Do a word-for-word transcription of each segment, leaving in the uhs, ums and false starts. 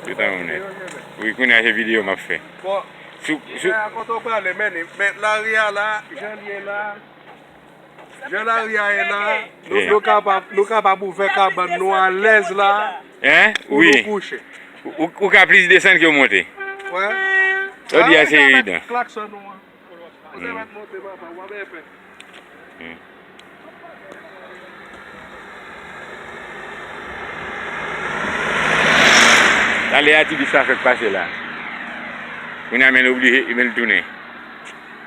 Tout an nèt. Wi, kounye a se videyo m ap fè. Bon, sou, sou, kounye a kote w prale, men, men lari a la, jan l ye la, jan lari a ye la, nou, nou kapab, nou kapab ouvè kabann nou alèz la, hein? Pou nou kouche. Ou, ou ka plis desann ke w monte. Wè. Jodi a se evidan. Klakson nou an. Ou se mèt monte, papa, w ap pè. Hmm. Talè a ti bis sa fèk pase la. Kounye a men l oblije, men l tounen.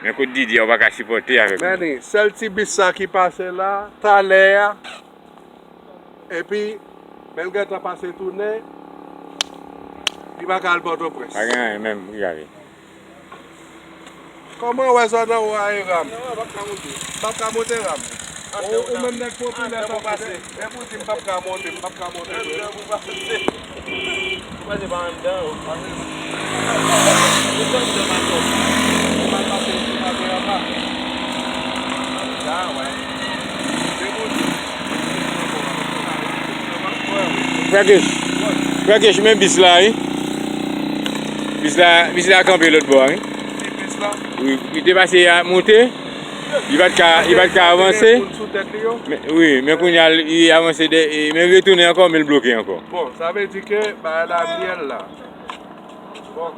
Men kot Didi a, ou pa ka sipòte avèk li. Meni, sèl ti bis sa ki pase la, talè a. Epi, men l gentan pase tounen, li pa ka al Pòtoprens. Pa gen anyen menm pou gade. Kòman w wè zòn anwo a e ram? Anwo a p ap ka monte. P ap ka monte ram. Ou, ou menm nèg popilè tankou m, depi w di m p ap ka monte, m p ap ka monte vre. Ou pase pa anndan, ou pase. Ou pase anndan, Maton. Ou pa pase sou Maton anba. Sa, wè. Depi w di. Frè Kech, frè Kech, men bis la, wi. Bis la, bis la kanpe lòt bò a, wi. Ki bis la? Wi, li te pase a monte, li pa t ka, li pa t ka avanse. Moun sou tèt li yo? Men, wi, men kounye a, li avanse de, men retounen ankò, men l bloke ankò. Bon, sa vle di ke bagay la myèl la. Bon.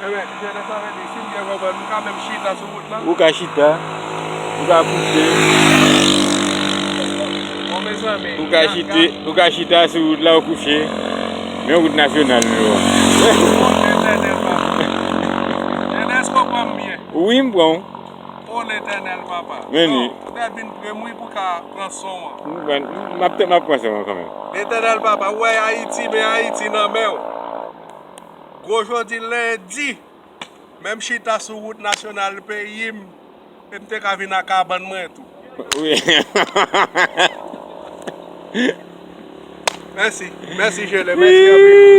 Enben, jere sa vle di, si m byen konprann, m ka menm chita sou wout lan? Ou ka chita, ou ka kouche. Bon, mezanmi, ou ka chita, ou ka chita sou wout la, ou kouche. Men wout nasyonal nou an. O Letènèl, papa. Enben, èske w pran m byen? Wi, m pran w. O Letènèl, papa. Men wi. Non, ou dwe vin pre m, wi, pou ka pran son an. M pran, m ap, m ap pran son an kanmenm. Letènèl, papa, ou wè Ayiti, men Ayiti nan men w. Gwo jodi lendi, menm chita sou wout nasyonal peyi m, e m te ka vin a kabann mwen tou. Wi. Mèsi, mèsi, Jele, mèsi anpil.